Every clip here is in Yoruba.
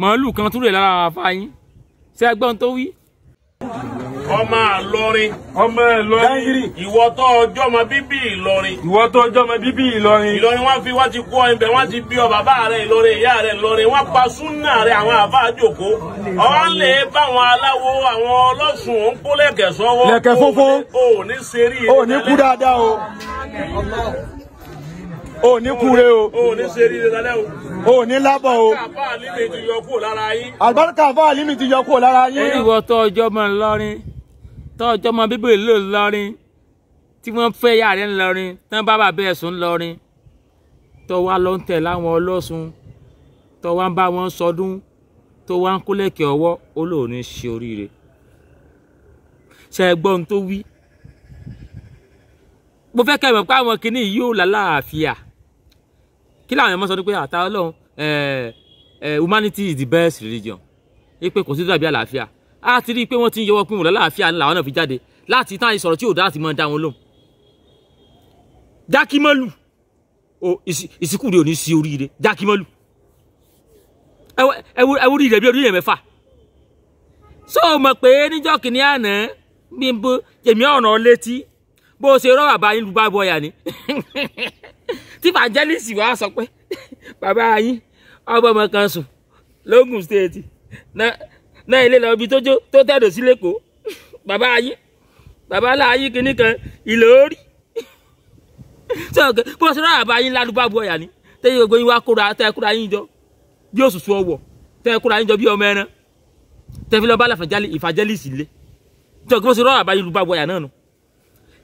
Màálù kan tún rè lára àwọn afáyín. Ṣé ẹ gbọ́n tó wí? Ọmọ Ìlọrin. Ọmọ Ìlọrin. Ìwọ tó ọjọ́ ọmọ bíbí Ìlọrin. Ìwọ tó ọjọ́ ọmọ bíbí Ìlọrin. Ìlọrin wọ́n fi wọ́n ti kó ibẹ̀ wọ́n ti bí ọ bàbá rẹ̀ Ìlọrin ìyá rẹ̀ Ìlọrin wọ́n pa súnà rẹ̀ àwọn àfáà jòkó. Ọ̀hún lè bá àwọn aláwo àwọn ọlọ́sùn òun kó lẹ̀kẹ̀ sọ́wọ́. Lẹ̀kẹ̀ funfun. O ò ní ṣeré. O ò ní kú dáadáa o. O ò ní kúre o. O ò ní ṣeré lálẹ́ o. O ò ní lábọ̀ o. Àlùbáríkà àfáà Àlímì ti yọ kúrò lára yín. Ìwọ tó ọjọ́ mọ Ìlọrin, tó ọjọ́ mọ bíbí ìlú Ìlọrin, tí wọ́n fẹ́ yà rẹ̀ ńlọrin, tán bá bàbá ẹ̀sùn ńlọrin, tó wá lọ ń tẹ̀ láwọn ọlọ́sùn, tó wá ń bá wọn sọdún, tó wá ń kólẹ̀kẹ̀ ọwọ́, ó lóun ní ṣe oríire. Ṣé ẹ gbọ́ ohun tó wí? Mo fẹ́ kẹ́ mọ̀ pé àwọn kinní yìí yóò lálàáfíà. Kí làwọn ẹ̀mọ́ sọ ní pé àtà Ọlọ́run humanity is the best religion. Pé kò sí dàbí àlàáfíà. A ti rí i pé wọ́n ti ń yọwọ́ pín wọn lálàáfíà ńlá àwọn náà fi jáde láti tán ìsọ̀rọ̀ tí ò dá láti máa dá wọn lóhùn. Jákímọ́lù ìsìnkú rẹ̀ ò ní sí oríire. Jákímọ́lù ẹ wo rí rẹ̀ bí orí rẹ̀ mẹ́fà. Ṣó o mọ̀ pé níjọ́ kìíní àná bí n bó èmi ọ̀nà létí bó o ṣe rọ́ bàbá yín lu bá bọ́yà ni. Tí evangelist wa sọ pé bàbá yín ọgbọ́n ọmọ kan sùn lógùn state náà ilé lọ ibi tó tẹ̀dọ̀ sí lẹ́kọ̀ọ́ bàbá yín bàbá láàyè kìíní kan Ìlọrí. Bó ṣe rọ́ bàbá yín lálùbábu ọ̀yà ni tẹ́yìn gbogbo yín wá kóra tẹ́ kóra yín jọ bí òṣùṣù ọwọ̀ tẹ́ kóra yín jọ bí ọmọ ẹran tẹ́ fi lọ bá evangelist lé tó bó ṣe rọ́ bàbá yín lùbábu ọ̀yà náà nù.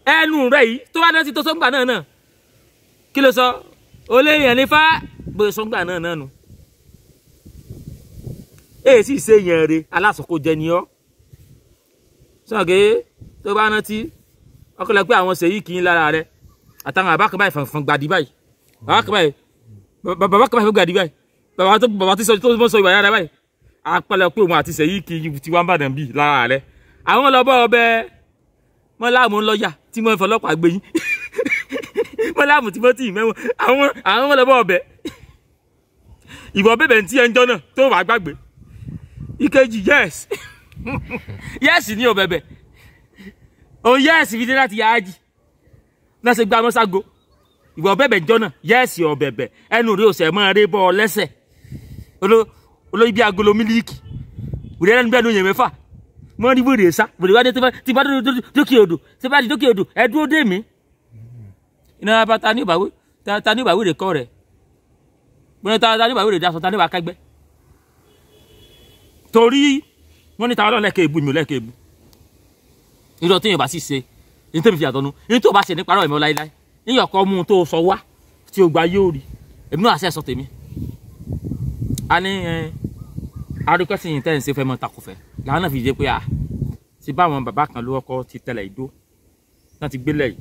Ẹnu rẹ̀ yìí tó bá dé sí tó sọ́ngbà náà náà kí ló sọ olóyè ní fá bóyá sọ́ngbà náà náà nù. Èyí sì ṣe yẹn re alásòkò jẹ ni ọ́ sọ̀gẹ́ tó bá rántí ọkọlẹ̀ pé àwọn ṣèyí kì í lára rẹ àtàwọn àbá kan báyìí fanfan gbàdí báyìí bàbá kan báyìí bàbá kan báyìí gbàdí báyìí bàbá tó bàbá tó sọ ìwà yára báyìí àpẹlẹ pé òun àti ṣèyí kì í ti wá ń bàdàn bíi lára rẹ àwọn lọ bọ́ ọbẹ̀ mọ́láàmù ńlọ́yà tí mo ń fọlọ́pàá gbé yín mọ́láàmù tí mo ti mẹ́wọ̀n àwọn lọ bọ́ ọbẹ̀ ìwọ bẹ̀bẹ̀ tí ẹ ń jọ náà tó wàá gbàgbé ìkejì yes yes ní ọbẹ̀bẹ̀ òun yes fi dé láti yáájì náà ṣe gba mọ́ságo ìwọ bẹ̀bẹ̀ jọ náà yes ọbẹ̀bẹ̀ ẹnu rí òsè mọ́ eré bọ́ ọ lẹ́sẹ̀ olóyún bí agolo mílíìkì wùdí ẹlẹ́nu bẹ́ẹ̀ ló yẹn mẹ́fà mọ́ ní wèrè sá wèrè wá dé tí bá dókè odò tí bá di dókè odò ẹ dúró dé mi iná bá ta ní ìbáwí ta ní ìbáwí rè kọ́ rẹ̀ gbọ́dọ̀ ta ní ìbáwí rè dasọ ta ní ìbá kẹgbẹ́ torí wọ́n ní ta ọlọ́run lẹ́kẹ̀ẹ́ ebu mi ò lẹ́kẹ̀ẹ́ ebu irọ́ tí yóò bá sì ṣe ní tẹ́mi fi àtọ́nu ní tó bá ṣe nípa ọ̀rọ̀ ìmọ̀ láíláí níyọ̀ kọ́ mú un tó sọ wá tí o gba yóò rí èmi náà àṣẹ sọ tèmi. A ní arúgbẹ́sìn yìí tẹ́ǹsì fẹ́ mọ́ takùfẹ́ làwọn náà fi jẹ́ pé a ti bá àwọn bàbá kan lọ́kọ́ ti tẹ̀lẹ̀ ìdó náà ti gbélẹ̀ yìí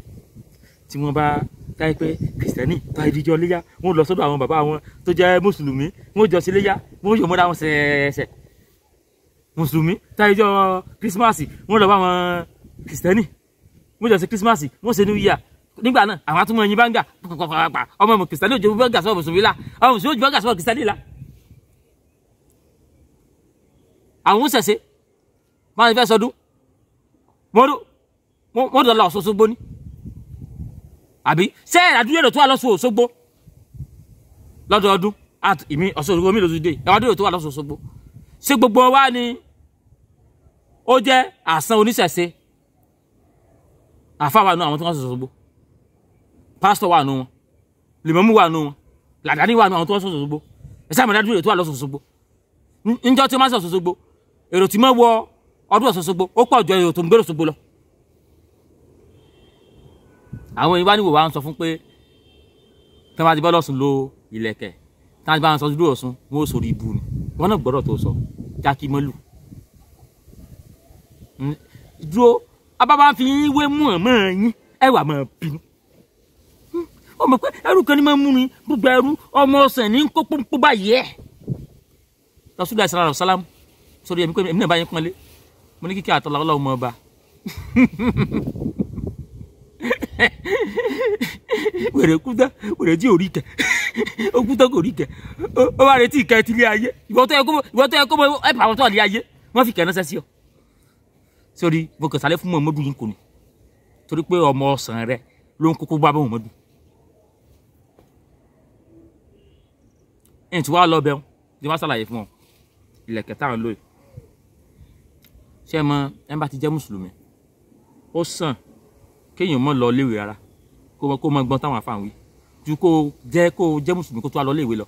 tí wọ́n bá táyé pé kìrìsìtẹ́nì táyé díjọ́ léyà wọ́n lọ sọ́dọ̀ àwọn bàbá wọn tó jẹ́ mùsùlùmí wọ́n jọ sí léyà wọ́n yọ̀ mọ́ra wọn sẹ̀ẹ̀sẹ̀ mùsùlùmí táyé jọ kírísímàsì wọ́n lọ bá wọn kìrìsìtẹ́nì wọ́n jọ sí kírísímàsì wọ́n ṣe new year nígbà náà àwọn atúmọ̀ ẹyin báńgà pàpàpàpà ọmọ kìrìsìtẹ́nì òjò báńgà sọ̀rọ̀ mùsùlùmí la ọmọ mùsùlùmí òjò báńgà sọ̀rọ̀ kìrìsìtẹ́nì la. Àwọn ń ṣẹ̀ṣẹ̀ máa ń fẹ́ sọdún wọ́n dọ̀la Ọ̀ṣun Òṣogbo ni àbí ṣé àdúrà èrò tó wà lọ́sùn Òṣogbo lọ́dọọdún ìmí Ọ̀ṣun Òṣogbo mi lóṣù dé àdúrà èrò tó wà lọ́sùn Òṣogbo ṣé gbogbo wa ni ó jẹ́ àsán oníṣẹ̀ṣe àfa wà nù àwọn tó wà lọ́sùn Òṣogbo pásítọ̀ wà nù wọn lèmọ́mù wà nù wọn làdáni wà nù àwọn tó wà lọ́sùn Òṣogbo ẹ̀sẹ̀ àmọ́ àdúrà èrò tó wà lọ́sùn Òṣogbo njọ́ tí wọ́n máa ń sọ Òṣogbo èrò tí wọ́n wọ ọdún Ọ̀ṣun Òṣogbo ó pọ̀ ju èrò tó ń gbèrò Òṣogbo lọ. Àwọn ìwánìwò wa ń sọ fún pé tí wọ́n bá ti bọ́ lọ́sùn lo ìlẹ̀kẹ̀ tí wọ́n bá ń sọ dúró Ọ̀ṣun wọn ò sórí ibu ni wọn náà gbọ́dọ̀ tó sọ Jákímọ́lù. Dúró abábá fi yín wé mú ọ̀mọ́ yín ẹ wà máa bínú. Ó mọ̀ pé ẹrú kan ní máa ń mú ni gbogbo ẹrú ọmọ ọ̀sẹ̀ ní kó pọ́npọ́n báyìí ẹ̀. Rasulullah sallallahu alaihi wasallam sórí èmi pé èmi náà bá yín pọ́nlé mo ní kíkẹ́ àtọ́lá ọlọ́run mọ́ ọba wèrè kúdá wèrè tí ò rí kẹ Ó kú tán kò rí ìkẹ́. Ó wá retí ìkẹ́ ti ilé ayé. Ìwọ tó yẹ kó mọ ẹ pàwọn tó wà ní ayé. Wọ́n fi ìkẹ́ ránṣẹ́ sí ọ. Sórí mo kàn sálẹ̀ fún Muhammadu yín kò ní. Torí pé ọmọ ọ̀sán rẹ ló ń kókó bá Muhammadu. Ẹ̀yìn tí wàá lọ bẹ̀rù tí wàá ṣàlàyé fún ọ. Ìlẹ̀kẹ̀ táwọn lóye. Ṣé ẹ mọ ẹ bá ti jẹ́ mùsùlùmí? Ó sàn kéèyàn mọ́ lọ léèwé rárá kó mọ gbọ́n táwọn afáàn wí ju kó jẹ́ mùsùlùmí kó tó wá lọ léèwé lọ.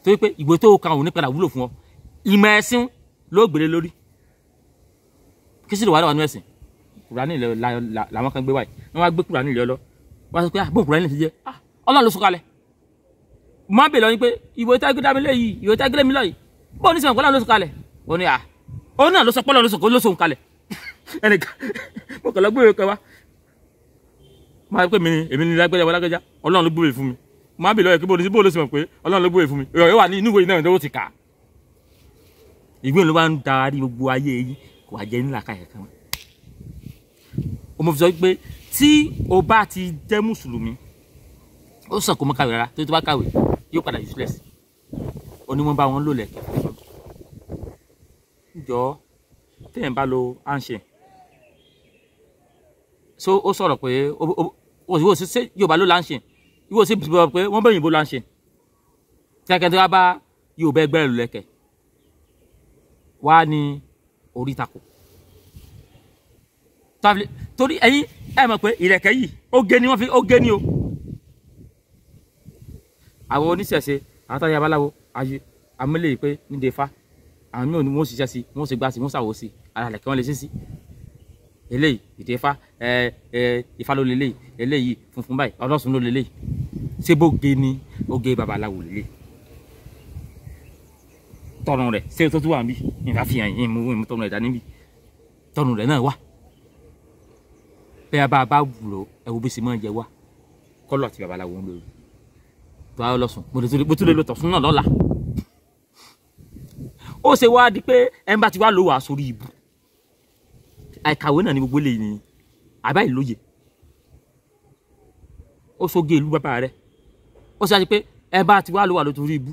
Torí pé ìwé tó ka òun ní padà wúlò fún ọ. Ìmọ̀ ẹ̀sìn ló gbélé lórí. Kí sì lè wà lọ́wọ́ nínú ẹ̀sìn? Kùránì làwọn kan gbé wáyé. Wọ́n wá gbé Kùránì lé ọ lọ. Wọ́n á sọ pé bóun Kùránì ti jẹ́. Ọlọ́run ló sọ kalẹ̀. Má bèèrè lọ ní pé ìwé tá gbé dábìlẹ̀ yìí, ìwé tá gbé mi lọ yìí. Bóun ní sọ̀rọ̀ Ọlọ́run ló sọ kalẹ̀. Ó ní òun náà ló sọ pé Ọlọ́run ló sọ kalẹ̀. Ẹnìkan mo kàn lọ gbé ìwé kan wá. Máa pè mí ní èmi ní lágbájá wọ lágbájá Ọlọ́run ló gbé fún mi. Má bèèrè lọ yẹ kí bóun ló sì mọ̀ pé Ọlọ́run ló gbé fún mi. Ìrọ̀lẹ́ wà ní inú ìwé náà ló ti kà. Ìwé ló bá ń darí gbogbo ayé yìí kò wá jẹ́ nílà káyọ̀ kan. Mo fi sọ pé tí o bá ti jẹ́ mùsùlùmí ó sàn kó mọ́ kàwé rárá torí tó bá kàwé yóò padà useless. Onímọ̀ bá wọn lò lẹ̀kẹ̀. Jọ téèyàn bá lo handshake so ó sọ̀rọ̀ pé ó ṣe Yorùbá ló láǹṣe ìwọ sì sọ pé wọ́n bẹ̀yìnbó láǹṣe kẹ́kẹ́ tó wá bá Yorùbá ẹgbẹ́ rẹ̀ lẹ̀kẹ̀ wá ní orí tako torí ẹ̀yin ẹ mọ̀ pé ìlẹ̀kẹ̀ yìí ó gé ni wọ́n fi ó gé ni o. Àwọn oníṣẹ̀ṣe àwọn táyà babaláwo ayé amílẹ̀ yìí pé nídìí Ifá àwọn mí ò ní wọ́n ṣiṣẹ́ sí wọ́n ṣe gbá sí wọ́n ṣàwọ̀ sí ara lẹ̀kẹ̀ wọ́n lè ṣe sí. Eléyìí ìdè Ifá Ifá ló lélẹ́yìí eléyìí funfun báyìí Ọlọ́sùn ló lélẹ́yìí. Ṣé bó gé ni ó gé babaláwo lélẹ́yìí tọrùn rẹ̀ ṣé tó tún wà níbí nígbà fi hàn yín mú tọrùn rẹ̀ dání níbí tọrùn rẹ̀ náà wà. Bẹ́ẹ̀ bá wùlò ẹ wo bí ṣe máa ń jẹ wá kọ́lọ̀ àti babaláwo ń lò tó a lọ sùn mo tún lè lo tọ̀sùn náà lọ́la. Ó ṣe wá di pé ẹ bá ti wá lò wá sórí ibù. Àìkàwé náà ni gbogbo lè ní àbá ìlóye. Ó sóge ìlú bàbá rẹ̀. Ó ṣe wá di pé ẹ bá ti wá lò wá lórí ibù.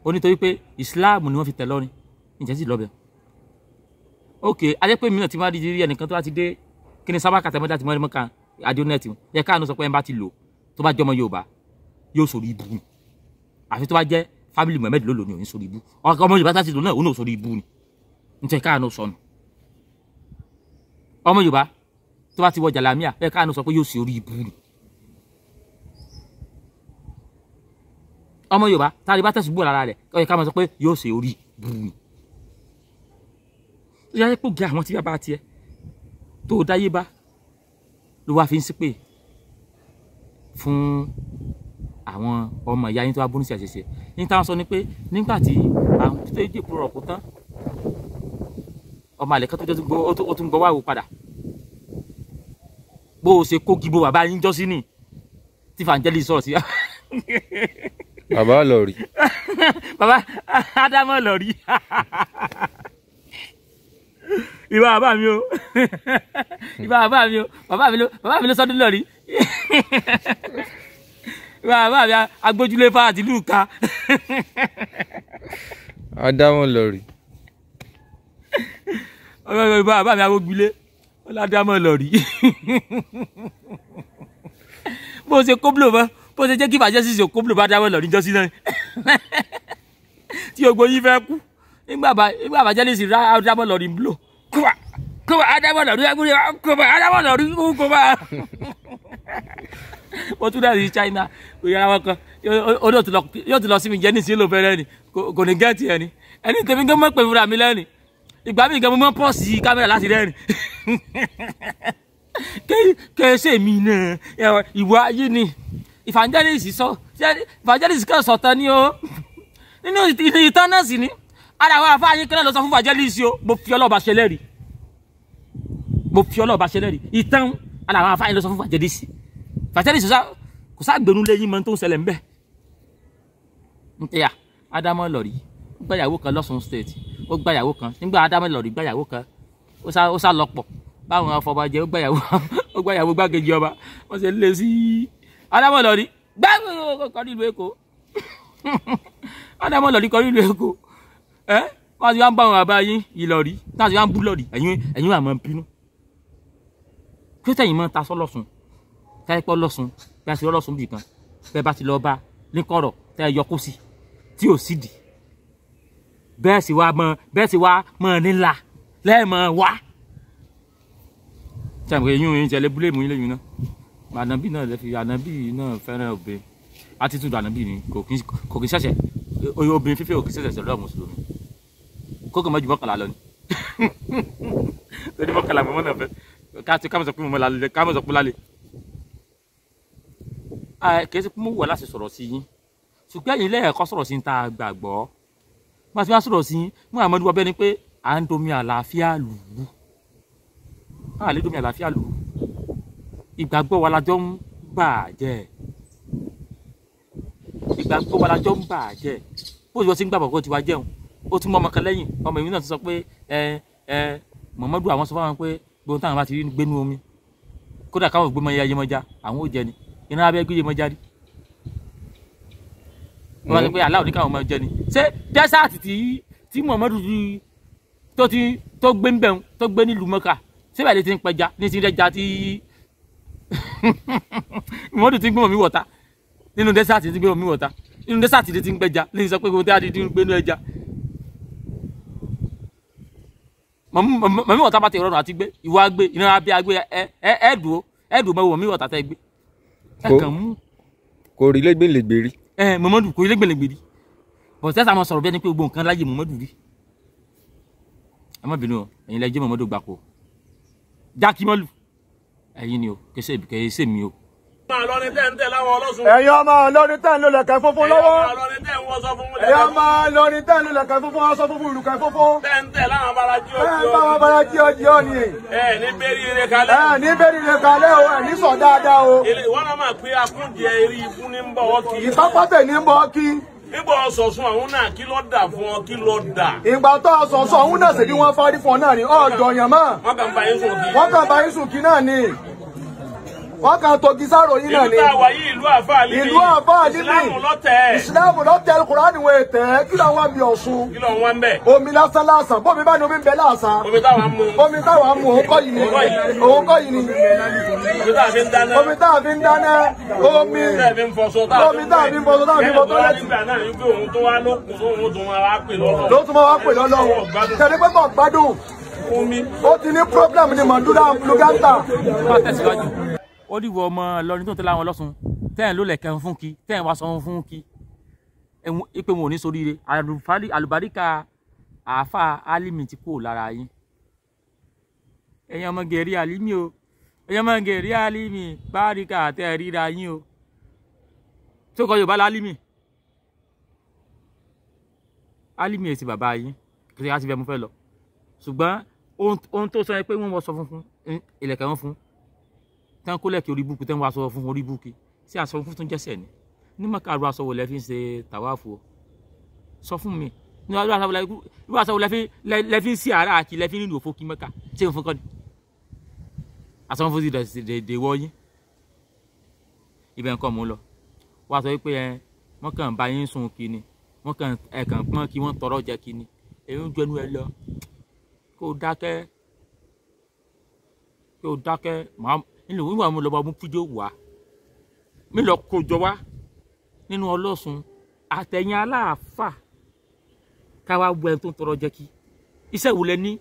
Ó ní torí pé Ìsìláàmù ni wọ́n fi tẹ̀ lọ́rin ǹjẹ́ sì lọ́bẹ̀. Ok ajẹ́ pé mìíràn ti máa di ẹnìkan tó bá ti dé kí ni sábà kàtà mọ́tà ti mọ́ kan adionẹ́tì yẹ káàánú sọ pé ẹ bá ti lò tó bá jọmọ Yorùbá yóò sórí ibù ni. Àfi tó bá jẹ́ fámìlì Muhammed ló lò ní òní sórí ibù. Ọmọ Yorùbá tá ti lò náà òun náà sórí ibù ni. Nítorí káàánú sọnù. Ọmọ Yorùbá tó bá ti wọ jàlámíà yẹ káàánú sọ pé yóò sórí ibù ni. Ọmọ Yorùbá tá a lè bá tẹ̀sùn bò lára rẹ̀ ó yẹ ká máa sọ pé yóò ṣe orí ibù ni. Ó yẹ kó gé àwọn tí bàbá tiẹ̀ tó dáyé bá ló wá fi ń ṣépè fún àwọn ọmọ ìyá yín tó wá bó ní ṣàṣẹṣe. Ní táwọn sọ ni pé nígbà tí àwọn tó dé ìpòrò ọ̀kú tán ọmọ àlẹ́ kan tó tún gbọ́ wá wò padà bó o ṣe kó gíbo bàbá yín jọ́ sí ni tí Fàǹjẹ́lì sọ̀rọ̀ sí. Bàbá lọ rí. Bàbá Ádámọ̀ lọ rí. Ìbá bàbá mi o. Ìbá bàbá mi o. Bàbá mi ló sọdún lọ rí. Ìbá bàbá mi agbójúlé fáà àti lùkà. Ádámọ̀ lọ rí. Ìbá bàbá mi agbójúlé Ádámọ̀ lọ rí. Bó ṣe kóbùlò mọ́ bó ṣe jẹ́ kí ìbàjẹ́ ṣíṣe kóbùlò bá Ádámọ̀ lọ rí jọ́sí náà tí ògbó yín fẹ́ kú nígbà bàjẹ́ lè sì rá Ádámọ̀ lọ rí búlò kóbá kóbá Ádámọ̀ lọ rí kóbá Ádámọ̀ lọ rí kóbá. Mo tún dáhùn sí China ìyára wọn kan yóò ti lọ sí mi jẹ́ nísìnyí ló fẹ́ rẹ́ni kò ní gẹ́ẹ̀tì ẹni ẹni tèmi gan mọ̀ pé fúnra mi lẹ́ni ìgbà mi gan mo mọ̀ pọ̀ sí kámẹ́rà láti rẹ́ni kẹ́sẹ̀ mi náà ìwà ayé ni evangelist sọ evangelist kan sọ̀tàn ni o nínú ìtàn náà sì ni ara àwọn afáàyín kan náà lọ sọ fún evangelist o mo fi ọlọ́ọ̀bà ṣẹlẹ́rìí mo fi ọlọ́ọ̀bà ṣẹlẹ́rìí ìtàn ara àwọn afáàyín lọ sọ fún evangelist evangelist kò sá gbẹnu lẹ́yìn mọ́ tó ń ṣẹlẹ̀ ńbẹ̀ ń tẹ́yà Ádámọ̀ lọ̀rí ó gbàyàwó kan lọ́sùn state ó gbàyàwó kan nígbà Ádámọ̀ lọ̀rí gbàyàwó kan ó sá lọ́pọ̀ báwọn afọbajẹ ó gbàyàwó gbàkejì ọba wọ́n ṣe lé sí Ádámọ̀ lọ̀rí Gbẹ́gbẹ́ kọrí ìlú Èkó. Ádámọ̀ lọ́rí kọrí ìlú Èkó. Ẹ́ wọ́n ti wá ń bá àwọn àbá yín Ìlọrí, náà ti wá ń bú lọ́rí, ẹ̀yin wà máa ń bínú. Kí tẹ̀yìn máa ń ta sọ́lọ́sùn, táyé pọ́ lọ́sùn, bí a ṣe lọ́sùn bì kan, bẹ́ẹ̀ bá ti lọ bá ní kọ̀rọ̀ tẹ́ ẹ yọ kó sí, tí ò sì dì. Bẹ́ẹ̀ sì wá mọ́ nílà lẹ́ẹ̀mọ́ wá. Ṣé àmì eyín oyin tẹ̀lé búlẹ̀mù yín lẹ́yìn náà? Ànábì náà lè fi ànábì náà fẹ́ràn obìnrin. Attitude ànábì ni kò kí ṣẹ̀ṣẹ̀. Obìnrin fífẹ́ ò kí ṣẹ̀ṣẹ̀ sọ̀rọ̀ mùsùlùmí. Kókò mọ́jú mọ́kànlá lọ ni. Torí mọ́kànlá mọ́mọ́ náà fẹ́. Ká mọ̀ sọ pé mọ́mọ́ lálẹ́, ká mọ̀ sọ pé lálẹ́. Kì í ṣe pé mo wù ọ́ láti sọ̀rọ̀ sí yín. Ṣùgbọ́n ẹ̀yin lẹ́ẹ̀kọ́ sọ̀rọ̀ sí ta gbàgbọ́. Wọ́n ti wá sọ̀rọ̀ sí yín, mú àmọ́ dúpọ̀ bẹ́ẹ̀ ni pé à ń domi àlàáfíà lù ú. À lè domi àlàáfíà lù ú. Ìgbàgbọ́ wa la jọ ń bàjẹ́. Ìgbàgbọ́ wa la jọ ń bàjẹ́. Bó ti wọ́n ti ń gbàgbọ́ kó ti wá jẹun. Ó tún mọ ọmọ kan lẹ́yìn. Ọmọ ìwé náà ti sọ pé ẹ Mọ̀mọ́dù àwọn sọ fáwọn pé gbogbo táwọn bá ti rí gbénú omi. Kódà káwọn gbé mọ Yemọja, àwọn ò jẹ ni. Iná abẹ́ gbé Yemọja rí. Wọ́n sọ pé aláwọ̀ ní káwọn ọmọ jẹ ni. Ṣé dẹ́sáàtì tí Mọ̀mọ́dù tó gbé ń bẹ̀rù tó gbé nílùú Mọ́kà ṣé báyìí ti ń pẹja ní ti ń rẹ́ja tí Mọ̀mọ́dù ti ń gbé mọ̀mí wọ̀ta nínú dẹ́sáàtì ti ń gbé mọ̀mí wọ̀ta nínú dẹ́sáàtì ti ń pẹja ní sọ pé gbogbo tí a ti ń gbénú ẹja. Mọ̀mí wọ̀ta bá ti rọrùn àti gbé ìwà gbé iná abẹ́ agbé ẹ dùn mọ́ mọ̀mí wọ̀ta tẹ́ gbé ẹ kàn mú. Kò rí lẹ́gbẹ̀lẹ́gbẹ̀ rí. Mọ̀mọ́dù kò rí lẹ́gbẹ̀lẹ́gbẹ̀ rí bọ̀ sẹ́sà máa sọ̀rọ̀ bí ẹni pé gbogbo nǹkan láyé Mọ̀mọ́dù rí. Ẹ má bínú o, ẹ̀yin lẹ jẹ́ Mọ̀mọ́dù gbapò jákìmọ́lù ẹ̀yin ni o, kìí ṣe mi o. Ẹ̀yin ọmọ Ìlọrin tẹ́ ń lo lẹ̀kẹ̀ funfun lọ́wọ́. Ẹ̀yin ọmọ Ìlọrin tẹ́ ń lo lẹ̀kẹ̀ funfun, aṣọ funfun, ìrùkẹ̀ funfun. Tẹ́ ń tẹ̀ láwọn abala jí ọjọ́. Ẹ bá wọn bala jí ọjọ́ ni. Ẹ ní bẹ́rí ire kalẹ̀. Ẹ ní bẹ́rí ire kalẹ̀ o, ẹ ní sọ dáadáa o. Ìwọ́n náà máa pé akúnjẹ eré ikú ní ń bọ̀ ọ́ kí. Ìpápátẹ̀ ní ń bọ̀ ọ́ kí. Nígbà ọ̀sọ̀sùn àwọn náà kí ló dà fún ọ, kí ló dà. Ìgbà tó ọ̀sọ̀sùn ọ̀hún náà ṣèbí wọ́n fárí fún ọ náà ni ọ̀dọ̀ yàn mọ́. Wọ́n kàn bá yín sùn kí. Wọ́n kàn bá yín sùn kí náà ni. Wọ́n kàn togi sáró yín náà ni. Ìlú táwa yìí ìlú àfáà líbi. Ìlú àfáà líbi. Ìsìláàmù lọ́tẹ̀. Ìsìláàmù lọ́tẹ̀ Kùránì wọ̀ ètẹ̀ kí ló wá bí Ọ̀ṣun. Kí ló wá ń bẹ̀. Omi lásán lásán bómi bá ní omi ń bẹ lásán. Omi táwa ń mu. Omi táwa ń mu òun kọ́ yìí ni. Òun kọ́ yìí ni. Omi táwa fi ń dáná. Omi táwa fi ń dáná. Omi. Táwa fi ń fọṣọ. Omi táwa fi ń fọṣọ táwa fi ń fọ tọ́lẹ́tì. Nígbà náà wípé òun tó wá lókun tó òun tó wá pè lọ́lọ́. Ló tún máa wá pè lọ́lọ́run. Tẹ̀lé pé kò gbádùn. Omi. Ó ti ní problem ní Mọ̀dúrà Luganta. Ó dìbò ọmọ Ìlọrin tó ń tẹ́lẹ̀ àwọn Ọlọ́sùn tẹ́ẹ̀ ló lẹ̀kẹ́ fún kí tẹ́ẹ̀ wá sọ fún kí ipe wọn ò ní soríire. Àlùbáríkà àáfà Álímì ti kúrò lára yín. Ẹ̀yin ọmọ gẹ̀rí Álímì o, ẹ̀yin ọmọ gẹ̀rí Álímì báríkà tẹ́ ríra yín o. Tó kọ Yorùbá lálímì Álímì èsì bàbá yín kí ṣe láti bẹ mú fẹ́ lọ. Ṣùgbọ́n ohun tó sọ yẹn pé wọ́n wọ sọ funfun ìlẹ̀kẹ̀ wọn fún tán kó lẹ́kì orí búkú tán wọ aṣọ funfun orí búkú sí aṣọ funfun tún jẹ́sẹ̀ ni ní mọ̀ká ru aṣọ wo lẹ́ fi ń ṣe tàwáàfù o sọ fún mi ní irú aṣọ wo lẹ́ fi ń sí ara àti lẹ́ fi ń rìnrìn òfò kí mọ́ká ṣé funfun kọ́ ni aṣọ funfun ti dè wọ́ yín ibẹ̀ nǹkan mò ń lọ wọ́n á sọ wípé ẹ wọ́n kàn bá yín sùn kí ni wọ́n kàn ẹ̀kàn pọ́n kí wọ́n tọrọ jẹ kí ni èyí ń jẹnu ẹ lọ kó o dákẹ́ kó o dákẹ́ màá nínú ìwà mi lọ bá mú fídíò wá mi lọ kójọ wá nínú Ọlọ́sùn àtẹ̀yìn aláàfà káwá wọ ẹni tó ń tọrọ jẹ kí iṣẹ́ wo lẹ ní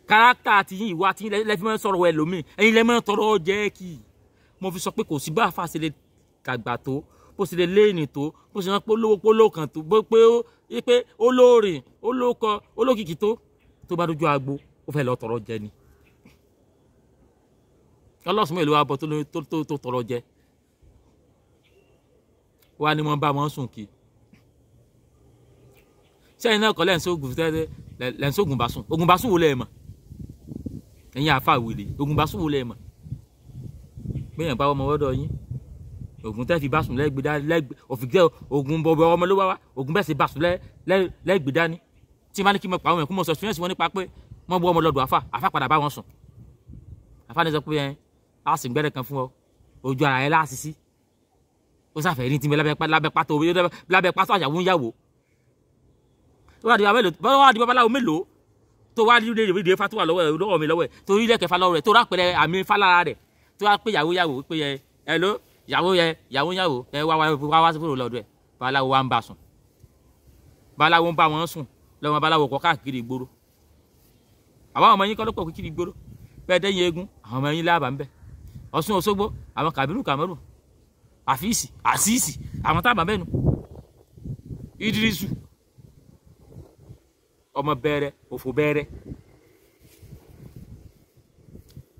kárátà àti yín ìwà àti yín lẹ fi máa ń sọ̀rọ̀ ẹlòmíì ẹ̀yin lẹ máa ń tọrọ jẹ kí mo fi sọ pé kò sí bá àfà ṣe lè dàgbà tó bó ṣe lè léènì tó bó ṣe rán polówó polówó kan tó bó pé ó pé olóòrìn olókọ olókìkí tó tó bá dójú agbo ó fẹ́ lọ tọrọ jẹ ni. Ọlọ́sùn mélòó wa bọ̀ tó tọrọ jẹ wa ni wọ́n bá wọn sùn kí sẹ́yìn náà kọ́ lẹ́ǹsógun bá sùn ogun bá sùn wò lẹ́ẹ̀ mọ̀ ẹ̀yin àfa wèrè ogun bá sùn wò lẹ́ẹ̀ mọ̀ gbẹ̀yìn bá ọmọ wọ́dọ̀ yín ogun tẹ́ fi bá sùn lẹ́gbẹ̀ẹ́ dání lẹ́gbẹ̀ẹ́ òfìgẹ́ ogun bọ̀bọ̀ ọmọ ló wá wá ogun bẹ́ẹ̀ sì bá sùn lẹ́gbẹ̀ẹ́ dání tí má ní kí n mọ̀ pa àwọn ẹ̀kú mọ̀ sọ experience wọn nípa pé wọ́n bọ́ ọmọ lọ́dọ̀ àfa àfa padà bá wọn sùn àfa ní sọ pé ẹ á sì gbẹ́rẹ́ kan fún ọ ojú ara ẹ láàsì sí ó Ó sáfẹ́ ní tìǹbẹ̀ lábẹ́ pátó lábẹ́ pátó àyàwó ń yàwó. Wọ́n á di babaláwo mélòó tó wá rí rèé fa tó wà lọ́wọ́ ẹ̀ lọ́wọ́ mi lọ́wọ́ ẹ̀ tó rí lẹ́kẹ̀ẹ́ fa lọ́wọ́ rẹ̀ tó rápẹ̀rẹ̀ àmì falára rẹ̀ tó wá pé yàwó yàwó pé ẹ ẹ ló yàwó yẹ yàwó yàwó ẹ wá wá wá kúrò lọ́dọ̀ ẹ̀. Babaláwo wa ń bá sùn, babaláwo ń bá wọn sùn lọ́wọ́ babaláwo kọ́ káàkiri ìgboro. Àwọn ọmọ yín kọ́ ló pọ̀ kiri ìgboro bẹ́ẹ̀ dẹ́yìn eégún àwọn ọmọ yín láàbà ń bẹ̀. Ọ̀ṣun Òṣogbo àwọn Kàbírù Kàmọ́rù àfíìsì àṣìṣì àwọn tábà mẹ́nu Ìdírísù ọmọ bẹ̀rẹ̀ òfò bẹ̀rẹ̀.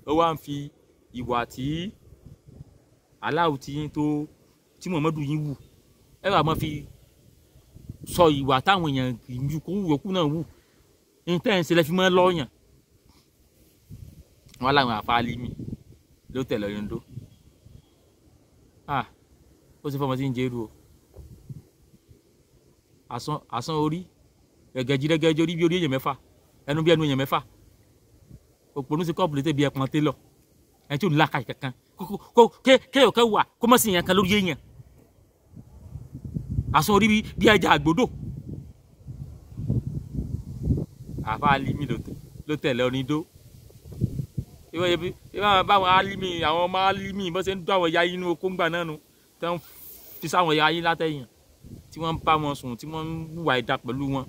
Ó wá ń fi ìwà tí aláwo ti yín tó tí Muhammadu yín wù ẹ wà máa fi sọ ìwà táwọn èèyàn yòókù náà wù ní tẹ́ǹsì lẹ́ fi mọ́ lọ́ọ̀yàn. Wọn láwọn àfáàlì mi ló tẹ̀lé ọyọ́ndó. Ah, ó sì fọmọ tí ń jẹ́rú o. Àsán orí rẹ̀gẹ̀jì rẹ̀gẹ̀jì orí bí orí èèyàn mẹ́fà, ẹnu bí ẹnu èèyàn mẹ́fà. Òpònú sí kọ́ọ̀bù létè bí ẹpọn télọ̀ ẹni tí ò ní làákàyè kankan kó kéèyàn kẹ́ wà kó mọ̀ sí ìyẹn kan lórí èèyàn. Àsán orí bí ẹja àgbòdò. Àfáàlì mi ló tẹ̀lé ọyọ́ndó. Ìwọ báwọn alimi àwọn ọmọ alimi bó ṣe ń dún àwọn ìyá inú oko ńgbà náà nu tí wọ́n fi sáwọn ìyá yín látẹ̀yìn tí wọ́n ń bá wọn sùn tí wọ́n ń hùwà ìdá pẹ̀lú wọn.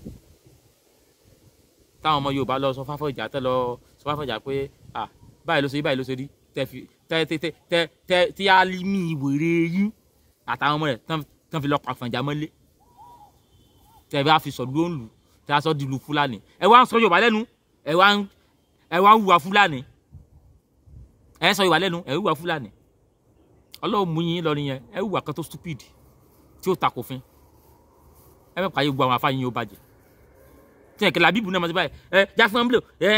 Táwọn ọmọ Yorùbá lọ sọ fáfọ̀jà tẹ́ lọ sọ fáfọ̀jà pé à báyìí ló ṣe rí báyìí ló ṣe rí tẹ́ fi tẹ́ tẹ́ tẹ́ tẹ́ tí alimi wèrè yín àtàwọn ọmọ rẹ̀ tán fi lọ pa Àfọ̀njá mọ́lé. Tẹ́ bá fi sọ lóńlù tẹ́ a sọ dìlù Fúlàní ẹ wá ń sọ Yorùbá lẹ́nu ẹ wá ń hùwà Fúlàní. Ẹ sọ ìwà lẹ́nu ẹ hùwà Fúlàní. Ọlọ́run mú yín lọ nìyẹn. Ẹ hùwà kan tó stupid tí ó takòfin. Ẹ mẹ́pàá yóò gbọ́ àwọn afáyín yóò bàjẹ́. Tí ẹ̀kẹ́ làbíbù náà máa ti báyìí ẹ jáfún ọ́nbílò ẹ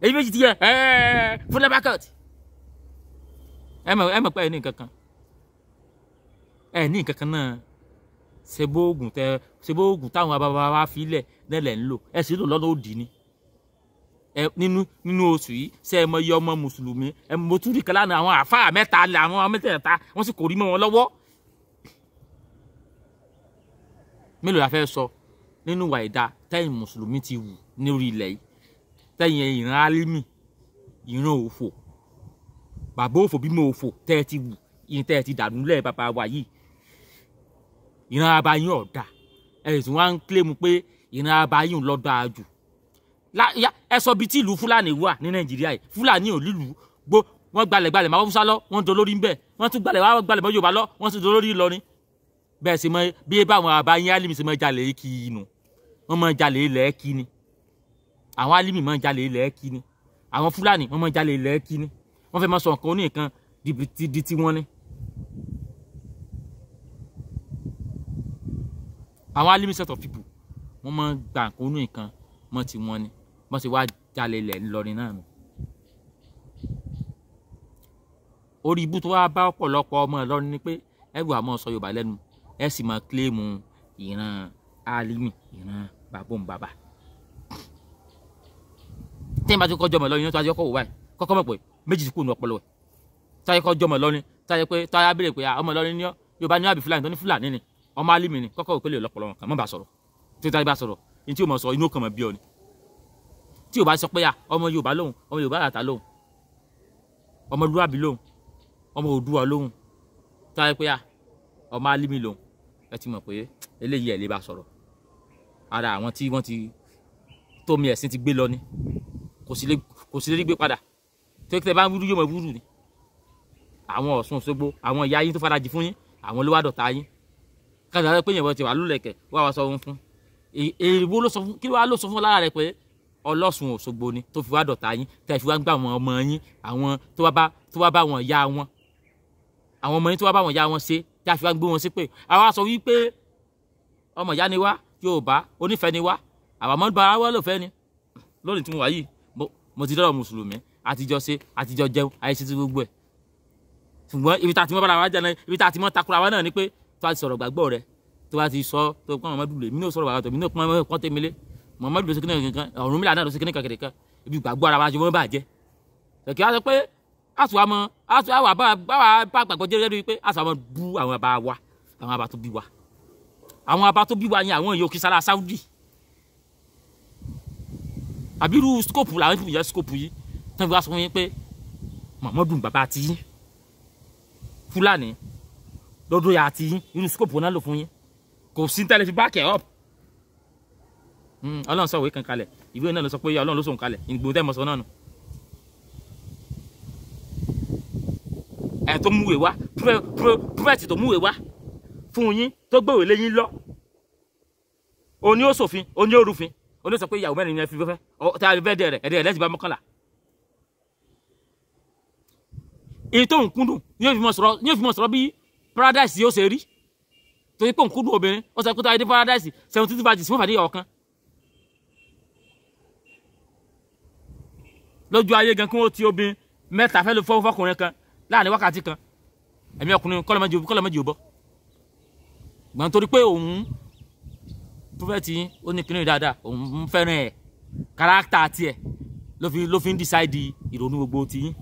èyí méjì ti yẹ ẹ fúnlẹ̀ bákẹ́t. Ẹ mọ̀ pé ẹ ní nǹkan kan, ẹ ní nǹkan kan náà. Ṣebóògùn tẹ ṣebóògùn táwọn bàbá wa fi lẹ̀ lẹ́lẹ̀ ń lò ẹ sì lò lọ́nà òdì ni. Ẹ nínú oṣù yìí ṣe ẹ mọ iye ọmọ mùsùlùmí ẹ mo tún rí kan lánàá àwọn àfáà mẹ́ta lẹ àwọn mẹ́tẹ̀ẹ̀ta wọ́n sì kò rí mọ́ wọn lọ́wọ́. Mélòó la fẹ́ sọ nínú ìwà ìdá tẹ́yìn mùsùlùmí ti wù lórí ilẹ̀ yìí, tẹ́yìn ìran álímì ìran òfò bàbá òfò bímọ òfò tẹ́ ẹ ti wù ìyẹn tẹ́ ẹ ti dànù lẹ̀ bàbá wa yìí. Ìran abayín ọ̀dà ẹ̀ sì wá ń kílèmù pé ìran abayín ló dáa jù. Ẹ sọ bíi tí ìlú Fúlàní wà ní Nàìjíríà yìí. Fúlàní ò lílùú gbó wọ́n gbalẹ̀ gbalẹ̀ máa Haúsá lọ wọ́n dolórí ń bẹ̀ wọ́n tún gbalẹ̀ wọ́n gbalẹ̀ mọ́ Yorùbá lọ wọ́n tún dolórí Ìlọrin. Bẹ́ẹ̀ sì mọ bí báwọn abayín álímì sì mọ jalè kí inú wọ́n mọ jalè ilẹ̀ kí ni. Àwọn álímì mọ jalè ilẹ̀ kí ni. Àwọn Fúlàní wọ́n mọ jalè ilẹ̀ kí ni. Wọ́n fẹ́ mọ sọ nǹkan oníkan di tí wọ́n ní. Àwọn álímì set of people wọ́n mọ gbà nǹkan oníkan mọ́ ti wọ́n ni wọ́n sì wá jalè ilẹ̀ Ńlọrin náà nù. Orí ibú tó wá bá ọ̀pọ̀lọpọ̀ ọmọ Ìlọrin ni pé ẹ wà mọ́ sọ Yorùbá lẹ́nu ẹ sì máa kílèmù ìran álímì ìran bàbóǹbàbà. Tí ẹ bá ti kọjọ́ ọmọ Ìlọrin tó a ti kọ́kọ́ wò báyìí kọ́kọ́ mọ̀ pé méjì ti kú ní ọpọlọ ẹ̀. Táyé kọjọ́ ọmọ Ìlọrin táyé pé táyé béèrè pé ọmọ Ìlọrin ni ọ́ Yorùbá ní àbí Fúlàní tó ní Fúlàní ni ọmọ álímì ni kọ́kọ́ wò pé lè lọ́pọlọ wọn kàn mọ́ bá sọ̀rọ̀. Tí táyé bá sọ̀rọ̀ ní tí yóò mọ̀ sọ inú kan mọ̀ bí ọ ni. Tí o bá sọ pé ọmọ Yorùbá lóhùn ọmọ Yorùbá àtà lóhùn ọmọlúwàbí lóhùn ọmọ Oòduà lóhùn táyé pé ọmọ álímì lóhùn ẹ ti mọ̀ pé eléyìí ẹ̀ lè bá sọ̀rọ̀. Ara àwọn tí wọ́n ti tómi ẹ̀sìn ti gbé lọ ni kò sí lè rí gbé padà. Tó kí tẹ bá ń wúrú yóò mọ̀ wúrú ni. Àwọn Ọ̀ṣun Òṣogbo àwọn ìyá yín tó farajì fún yín àwọn ló wá dọ̀tá yín. Káàdà pé yẹn ti wà lólẹ̀kẹ̀ wá wá sọ fún fún èèwọ̀ ló sọ fún kí wàá ló sọ fún lára rẹ pé Ọlọ́ṣun Òṣogbo ni tó fi wá dọ̀tá yín tẹ́ fi wá ń gbà àwọn ọmọ yín àwọn tó wá bá wọn ya wọn àwọn ọmọ yín tó wá bá wọn ya wọn ṣe tí a fi wá gbé wọn sí pé àwa sọ wípé ọmọ ìyá ni wá Yorùbá onífẹ̀ẹ́ ni wá àwọn ọmọ bá wá lò fẹ́ ni. Lónìí tí mo wà yìí mo ti dọ́rọ̀ mùsùlùmí àtijọ́ ṣe àtijọ́ jẹun àìṣe ti gbogbo ẹ̀. Ṣùgbọ́n ibi tá a ti mọ́ bára wa jẹ́ náà ibi tá a ti mọ́ takura wa náà ni pé tó a ti sọ̀rọ̀ gbàgbọ́ rẹ tó a ti sọ tó pọ́n Muhammadu lè mí náà sọ̀rọ̀ gbàgbọ́ mi náà pọ́n tèmi lé Muhammadu ló ṣe kíní kankan Ọ̀rúnmìlà náà ló ṣe kíní kankan kankan ibi gbàgbọ́ ara wa ṣe wọ́n bàjẹ́. Kẹ̀kẹ́ wa sọ pé àtúwà mọ àtúwà bá gbàgbọ́ jẹ́ lórí pé àtúwà mọ bú àwọn bàbá wa Àwọn àbá tó bí wa, àwọn àbá tó bí wa yẹn, àwọn èèyàn kì í sára Saudi àbírú scope làwọn ìfún yẹn scope yìí tó fi wá sọ fún yín pé Muhammadu bàbá ti yín, Fúlàní lọ́dún yà ti yín, irú scope wọn náà lò fún yín. Kò sí tẹ́lẹ̀ fi back ẹ̀ up. Ọlọ́run sọ ìwé kan kalẹ̀, ìwé náà ló sọ pé Ọlọ́run ló sọ òun kalẹ̀, ìgbòho tẹ́ mọ̀ sọ náà nù. Ẹ̀ tó múwèé wá, prọfẹ̀tì tó múwèé wá fún yín, tó gbéwèé lé yín lọ, òní ó ṣòfin, òní ó rúfin, òní ó sọ pé ìyàwó mẹ́rin ni ẹ fi fẹ́ tí a fẹ́ dẹ̀ rẹ̀ ẹ̀dẹ̀ rẹ̀ lẹ́sìn bá 11. Èyí tó ń kúndùn yóò fi mọ̀ sọ̀rọ̀ bí paradise yóò ṣe rí, torí pé òun kúndùn obìnrin, ó sọ pé tó ayé dé paradise 72 virgins fún fàdí ọ̀kan. Lójú ayé gan kí wọ́n ti obìnrin mẹ́ta fẹ́ ló fọ́ fọkùnrin kan láàrin wákàtí kan, ẹ̀mí ọkùnrin kọ́lọ́mọ́jì ò bọ́. Gbọ́n torí pé òun prọfẹ̀tì ó ní kíní dáadáa, òun fẹ́ràn ẹ̀, kárátà tiẹ̀ ló fi ń dísáìdì ìrònú gbogbo tiyín.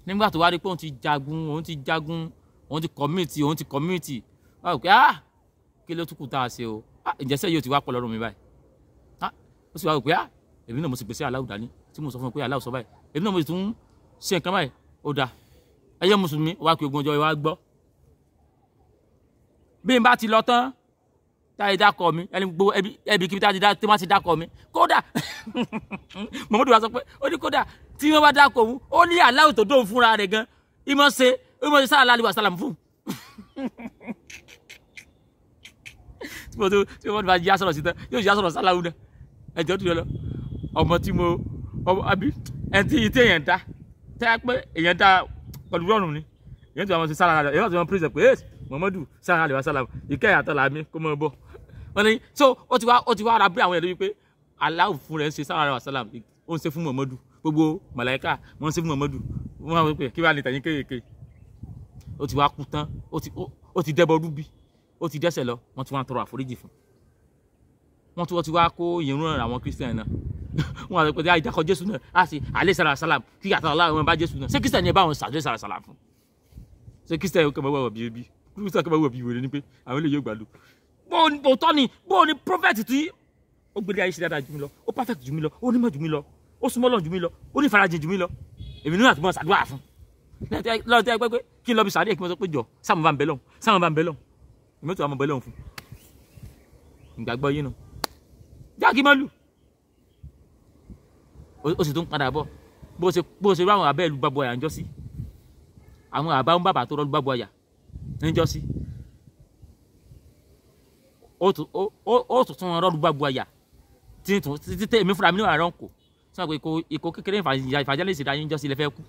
Nígbà tó wá rí pé òun ti jagun, òun ti kọ̀míìtì, wá pé ah kí ló tún kù tá a ṣe o, ah ìjẹsẹ̀ yóò ti wá pọ̀ lọ́rùn mi báyìí, ah ó sì wá pé ah èmi náà mo sì gbèsè aláwù dání tí mo sọ fún mi pé aláwù sọ báyìí, èmi náà mo sì tún ṣe nǹkan báyìí, ó dáa ẹyẹ mùsùlùmí wá pé ogun ọjọ́ wa gbọ́. Bí n bá ti lọ tán táyé dákọ̀ mi, ẹni gbogbo ẹbí kíbi tí wọ́n ti dákọ̀ mi, kódà Muhammadu wa sọ pé ó ní kódà tí wọ́n bá dákọ̀ òun, ó ní aláwù tó dóun fúnra rẹ̀ gan ìmọ̀ ṣe sáà lálẹ́ wà sálàmù fún. Tí wọ́n bá yá sọ̀rọ̀ sí tán yóò yá sọ̀rọ̀ sáláwù náà, ẹ̀jọ̀ tó yọ lọ ọmọ tí mo ọmọ àbí ẹni tí èèyàn dá tẹ́ ẹ pé èèyàn dá pẹ̀lú rọrùn ni, èèyàn tó wà sí sára rẹ̀, èèyàn tó wà pírẹsẹ̀ pé ẹ́ Muhammadu sára rẹ̀ wá sálàmù ìkẹ́ àtọ́là mi kó mọ̀ bọ̀. Wọ́n ní so ó ti wá ara bí àwọn ẹ̀rọ wípé aláwù fún rẹ̀ ń ṣe sára rẹ̀ wá sálàmù, ó ń ṣe fún Muhammadu, gbogbo màláíkà wọ́n ń ṣe fún Muhammadu, wọ́n wá pé kí wàá lè tẹ̀yìn kéèké. Ó ti wá kú tán, ó ti dẹ́bọ̀ rúbí, ó ti dẹ́sẹ̀ lọ, wọ́n ti wá ń tọrọ àforíjì fún. Wọ́n ti wá kó ìrún àwọn Christian náà, wọ́n á sọ pé àìdákọ Jésù náà á sì alẹ́ sàrà sàlám kí àtàwọn aláwọ̀ bá Jésù náà. Ṣé Christian yẹn bá wọn sàlẹ̀ sàrà sàlám fún? Ṣé Christian yẹn kọ́ máa wọ̀ bí ebi? Christian kọ́ máa wọ̀ bí wèrè ni pé àwọn eléyìí yóò gbàdúrà. Bó ni bó ni prophet tí ó gbélé ayé ṣe dáadáa jù mí lọ, ó perfect jù mí lọ, ó nímọ̀ jù mí lọ, ó súnmọ́ Ọlọ́run jù mí lọ, ó ní ìfarajìn jù mí lọ, èmi náà àti mọ̀ ṣàdúrà fún. Lọ́dọ̀ tẹ́ pé kí n lọ bí sàárè kí n sọ pé jọ sáàmù bá ń bẹ lọ́hùn, sáàmù bá ń bẹ lọ́hùn, èmi tó wà mọ̀ bẹ lọ́hùn fún. Ìgbàgbọ́ yín nu jákè mọ́lù ó sì tún padà bọ̀ bó ṣe rú àwọn abẹ́ ìlú bàbọ̀ àyà ń jọ́sí, àwọn àbá ń bàbà tó rọ́lú bàbọ̀ àyà ń jọ́sí, ó tún wọn rọ́lú bàbọ̀ àyà tí tẹ́ èmi fúnra mi ní àárọ̀ kò sọ pé ikọ̀ kékeré ìfàjálẹ̀ ìṣẹ̀dá yín jọ́sí lẹ́fẹ́ kú.